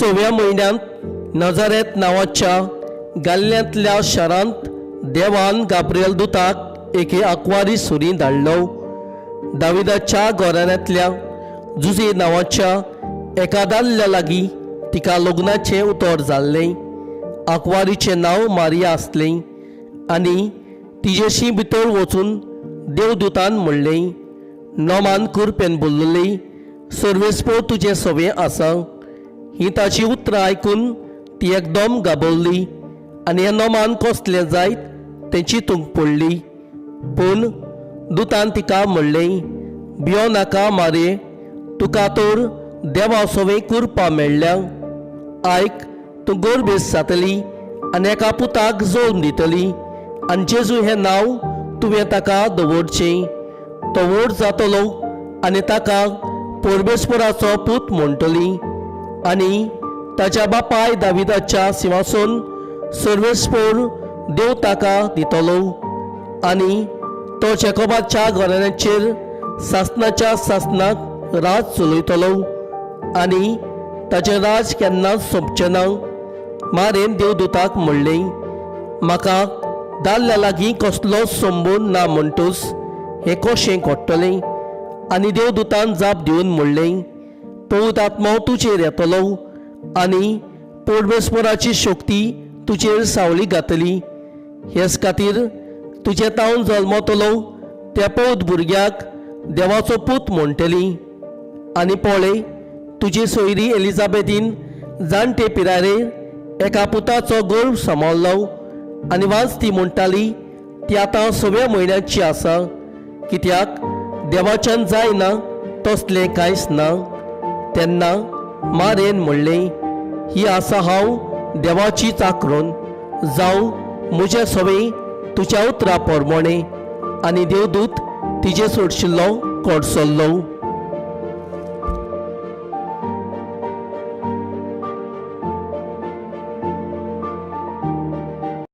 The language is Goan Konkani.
सव्या म्हयन्यांत नजारेत नांवाच्या गाल्ल्यांतल्या शारांत देवान गाब्रियल दुताक एके आंकवारी सुरी धाडलो. दाविदाच्या घराण्यांतल्या जुजे नांवाच्या एका दादल्या लागीं तिका लग्नाचें उतर जाल्लें. आंकवारीचें नांव मारिया आसलें आनी तिजेशी भितर वचून देवदूतान म्हणलें, नोमान कुरपेन बोल्लली, सर्वेस्पोर तुजें सवें आसा. हीं ताची उतरां आयकून ती एकदम गाबरली आनी हें नोमान कसलें जायत तें चिंतूंक पडली. पूण दुतान तिका म्हणलें, भियो नाका मारये, तुका तर देवा सवें कुरपा मेळ्ळ्या. आयक, तूं गोरबेस जातली आनी एका पुताक जल्म दितली आनी जेजू हें नांव तुवें ताका दवरचें. तो व्हड जातलो आनी ताका परमेश्वराचो पूत म्हणटली आनी ताच्या बापाय दाविदाच्या सिंवासन सर्वेस्पोर देव ताका दितलो आनी तो जेकोबाच्या घराण्याचेर सासनाच्या सासनाक राज चलयतलो आनी ताचें राज केन्नाच सोंपचें ना. मारेन देवदूताक म्हणलें, म्हाका दादल्या लागीं कसलोच संबंद ना म्हणटूच हें कशें घडटलें? आनी देवदूतान जाप दिवन म्हणलें, पवित्र आत्मो तुजेर येतलो आनी परमेश्वराची शक्ती तुजेर सावळी घातली. हेच खातीर तुजें तावन जल्मतलो त्या पौत भुरग्याक देवाचो पूत म्हणटली. आनी पळय, तुजी सोयरी एलिझाबेथीन जाणटे पिरायेर एका पुताचो गर्भ सांबाळ्ळो आनी वाज ती म्हणटाली ती आतां सव्या म्हयन्याची आसा, कित्याक देवाच्यान जायना तसलें कांयच ना. तेन्ना मारेन म्हणलें, ही आसा हांव देवाची चाकरून, जावं म्हजें सवें तुज्या उतरा प्रमाणें. आनी देवदूत तिजे सोडशिल्लो कडसरलो.